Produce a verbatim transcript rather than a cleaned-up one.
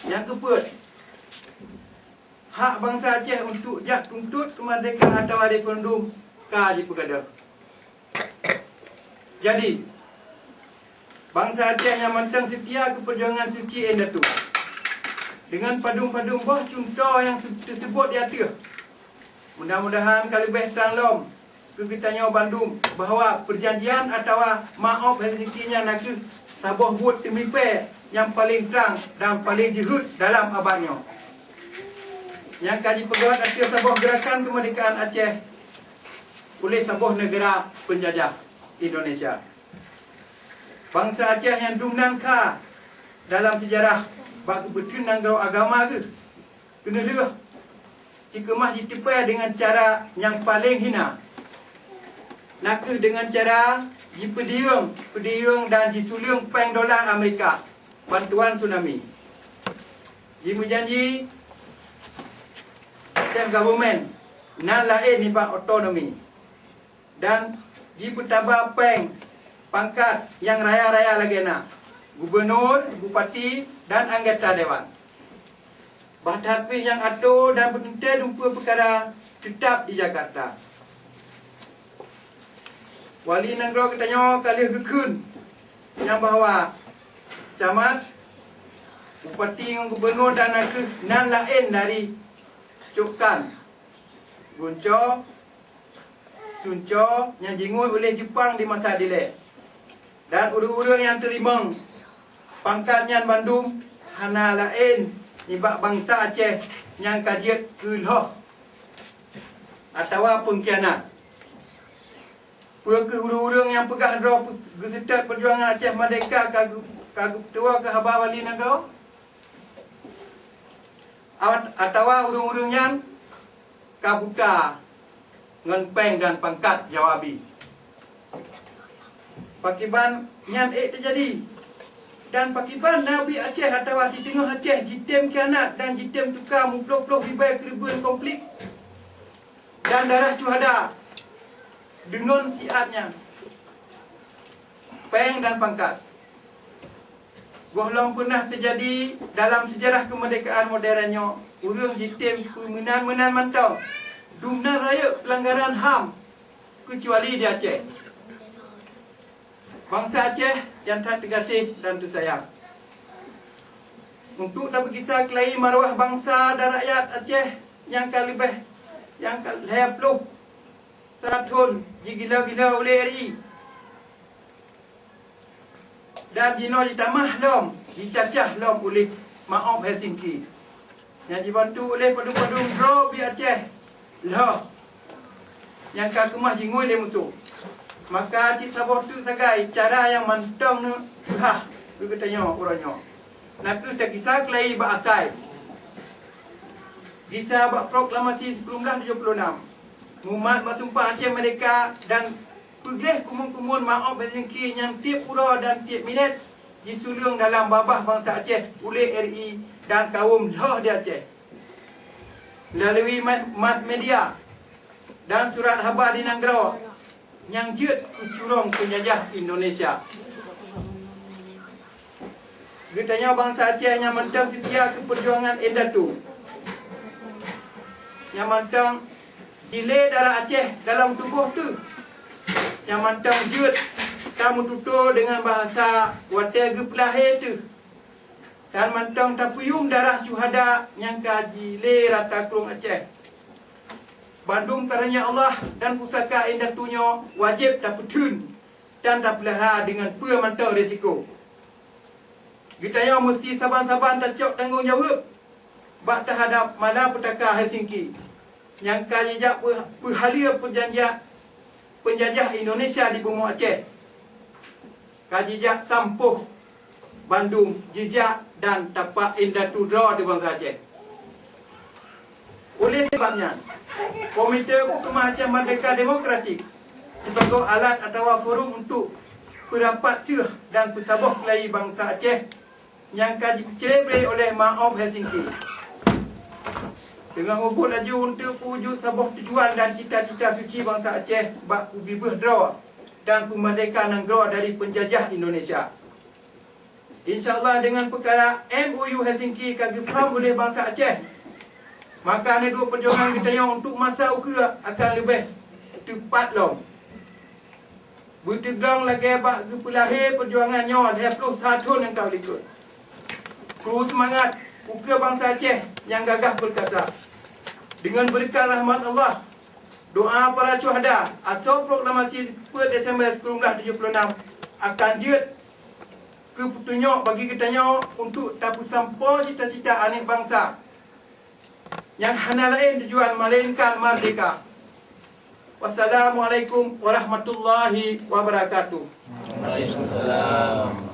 Nyang keupeuet, hak bansa Aceh untuk jak tuntot keumeurdehkaan atawa referendum ka jipeugadôh. Jadi, bansa Aceh nyang mantong seutia keu peujuangan suci indatu. Deungon padum-padum boh cuntoh nyang se-, teuseubot di ateueh, mudah-mudahan ka leubeh trang lom keu geutanyoe bandum bahwa peujanjian atawa Map of Helsinki nyan nakeuh saboh buet teumipée nyang paleng trang dan paleng jeuhet dalam abad nyoe, nyang ka jipeugét ateueh saboh geurakan keumeurdehkaan Aceh uléh saboh neugara peunjajah, Indonesia. Bansa Aceh nyang dum nan kha dalam seujarah bak geupeutheun nanggroe agama geuh, keuneulheueh jikeumah jiteupée deungon cara nyang paleng hina, nakeuh deungon cara jipeudiyeueng, peudiyeueng dan jisuleueng péng dolar Amerika bantuan tsunami. Jimeujanji self government nan laén nibak otonomi, dan jipeutaba péng pangkat nyang raya-raya lagée na gubunur, bupati, dan anggota dewan. Bah that pih nyang ato dan peuteuntée dumpeue peukara teutap di Jakarta. Wali nanggroe geutanyoe ka lheueh geukheun nyang bahwa camat, bupati ngon gubunur dan nakeuh nan laén dari Cokkan, Gunco, Sunco nyang jingui uléh Jeupang di masa dilée. Dan ureuëng-ureuëng nyang teurimong pangkat nyan bandum hana laén nibak bansa Aceh nyang ka jeuet keu lhoh atawa peungkhianat. Peu kheueh ureuëng-ureuëng nyang peugah droe geuseutôt peujuangan Aceh Merdeka ka geu-, ka geupeutuwoe keu haba wali nanggroe? Awat-, atawa ureuëng-ureuëng nyan ka buta ngon péng dan pangkat Jawa bi? Pakiban nyan ék teujadi? Dan pakiban na bi Aceh atawa siteungoh Aceh jitem khianat dan jitem tuka muploh-ploh ribée keureubeuen konflik dan darah syuhada deungon siat nyan, péng dan pangkat? Gohlom peunah teujadi dalam seujarah keumeurdehkaan modern nyoe, ureuëng jitem peumeunan-meunan mantong, dumnan rayeuk peulanggaran HAM, keucuali di Aceh. Bansa Aceh nyang that teugaséh dan teusayang, untuk tapeugisa keulayi marwah bansa dan rakyat Aceh nyang ka leubeh, nyang ka lhée ploh sa thon jigila-gila ulée R I, dan jinoe jitamah lom, jicacah lom uléh Map of Helsinki, nyang jibantu uléh padum-padum droe bi Aceh lhoh nyang ka keumah jingui lé musoh. Maka cit saboh teuk sagai cara nyang mantong neuk teuhah keu geutanyoe uroe nyoe, nakeuh tagisa keulayi bak asai. Gisa bak proklamasi sikureueng blaih tujoh puluh enam, mumat bak Sumpah Aceh Merdeka dan peugleh kumun-kumun Map of Helsinki nyang tieb uroe dan tieb minét jisuleueng dalam babah bansa Aceh uléh R I dan kawöm lhoh di Aceh, meulalu ma-, mass media dan surat haba di nanggroe nyang jeuet keu curông peunjajah Indonesia. Geutanyoe bansa Aceh nyang mantong seutia keu peujuangan indatu, nyang mantong jilé darah Aceh dalam tuboh teuh, nyang mantong jeuet tameututoe deungon bahasa watée geupeulahé teuh, dan mantong tapeuyuem darah syuhada nyang ka jilé rata krueng Aceh. Bandum kareuna Allah dan pusaka indatu nyoe wajéb tapeutheun dan tapeulahra deungon peue mantong risiko. Geutanyoe musti saban-saban tacok tanggong jaweueb bak teuhadab malapetaka Helsinki nyang ka jijak peu-, peuhaleue peujanjian peunjajah Indonesia di bumoe Aceh, ka jijak sampôh bandum jijak dan tapak indatu droe di bansa Aceh. Oleh sebab nyan, Komite Peukeumah Aceh Merdeka Demokratik sibagoe alat atawa forum untuk peurapat seuh dan peusaboh keulayi bansa Aceh nyang ka jipeucré-bré oleh Map of Helsinki, teungoh mubuet laju untuk peuwujud saboh tujuan dan cita-cita suci bansa Aceh bak peubibeuh droe dan peumerdeka nanggroe dari peunjajah Indonesia. Insya Allah, dengan peukara M O U Helsinki ka geupaham oleh bansa Aceh, maka neuduek peujuangan geutanyoe untuk masa ukeue akan leubeh teupat lom. Beuteuglong lagée bak geupeulahé peujuangan nyoe lhée ploh sa thon nyang ka likot. Kru seumangat ukeue bansa Aceh nyang gagah peurkasa. Deungon beureukat rahmat Allah, doa para syuhada, asoe proklamasi peuet Desember sikureueng blaih tujoh ploh nam akan jeuet keu peutunyok bagi geutanyoe untuk tapeusampoe cita-cita aneuëk bansa nyang hana laén tujuan melainkan merdeka. Wassalamualaikum warahmatullahi wabarakatuh. Waalaikumsalam.